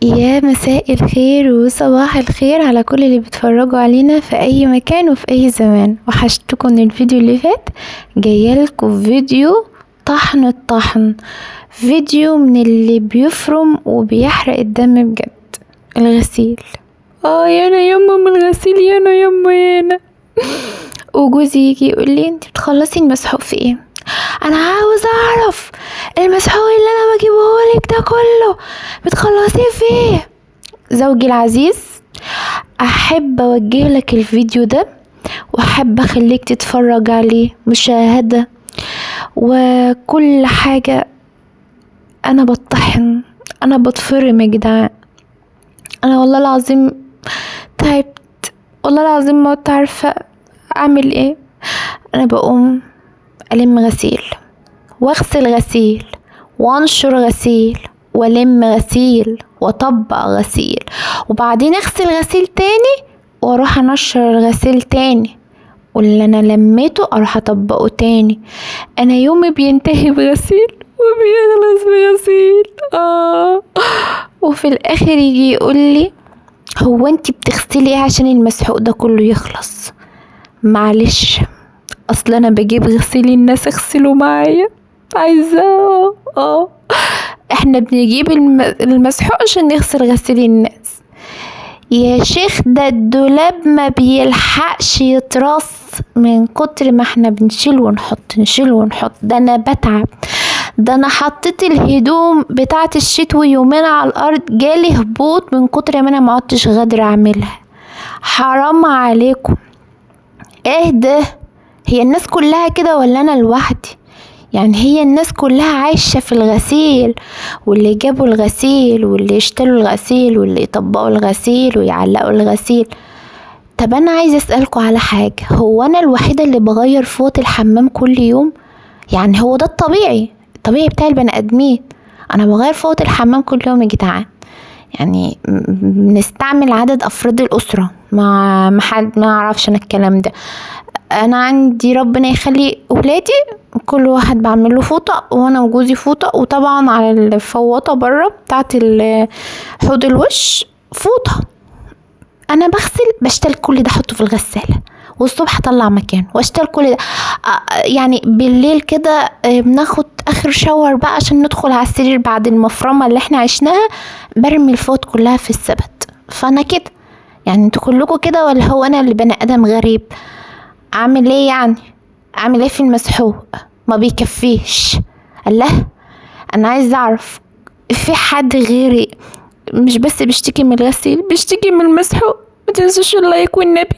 يا مساء الخير وصباح الخير على كل اللي بيتفرجوا علينا في اي مكان وفي اي زمان. وحشتكم من الفيديو اللي فات، جايلكوا فيديو طحن الطحن، فيديو من اللي بيفرم وبيحرق الدم بجد. الغسيل، يانا يما من الغسيل، يانا يما يانا. وجوزي يجي يقول لي انت بتخلصي المسحوق في ايه؟ انا عاوز اعرف المسحوق اللي انا بجيبهولك ده كله بتخلصيه في ايه؟ زوجي العزيز، احب اوجه لك الفيديو ده واحب اخليك تتفرج عليه مشاهدة وكل حاجة. انا بطحن، انا بتفرم يا جدعان، انا والله العظيم تعبت، والله العظيم ما كنت عارفة اعمل ايه. انا بقوم الم غسيل واغسل غسيل وانشر غسيل والم غسيل واطبق غسيل، وبعدين اغسل غسيل تاني واروح انشر الغسيل تاني، واللي انا لميته اروح اطبقه تاني. انا يومي بينتهي بغسيل وبيخلص بغسيل. وفي الاخر يجي يقول لي هو انت بتغسلي ايه عشان المسحوق ده كله يخلص؟ معلش، اصل انا بجيب غسيل الناس اغسله معايا، عايزة احنا بنجيب المسحوق عشان نغسل غسيل الناس. يا شيخ ده الدولاب ما بيلحقش يترص من كتر ما احنا بنشيل ونحط، نشيل ونحط. ده انا بتعب، ده انا حطيت الهدوم بتاعه الشتوي يومين على الارض جالي هبوط من كتر ما انا ما عدتش قادره اعملها. حرام عليكم، ايه ده؟ هي الناس كلها كده ولا انا لوحدي؟ يعني هي الناس كلها عايشة في الغسيل، واللي جابوا الغسيل واللي يشتروا الغسيل واللي يطبقوا الغسيل ويعلقوا الغسيل. طب انا عايزة اسألكوا على حاجة، هو انا الوحيدة اللي بغير فوط الحمام كل يوم؟ يعني هو ده الطبيعي، الطبيعي بتاع البني ادمين. انا بغير فوط الحمام كل يوم يا جدعان، يعني بنستعمل عدد افراد الاسرة، ما حد ما اعرفش انا الكلام ده. انا عندي ربنا يخلي ولادي كل واحد بعمل له فوطه، وانا وجوزي فوطه، وطبعا على الفوطه بره بتاعه حوض الوش فوطه. انا بغسل بشتل كل ده احطه في الغسالة، والصبح اطلع مكانه واشتل كل ده. يعني بالليل كده بناخد اخر شاور بقى عشان ندخل على السرير بعد المفرمه اللي احنا عشناها، برمي الفوط كلها في السبت. فانا كده، يعني انتوا كلكم كده ولا هو انا اللي بني ادم غريب؟ اعمل ايه يعني؟ اعمل ايه في المسحوق؟ ما بيكفيش. الله، انا عايز اعرف في حد غيري مش بس بيشتكي من الغسيل، بيشتكي من المسحوق؟ ما تنسوش ال like والنبي.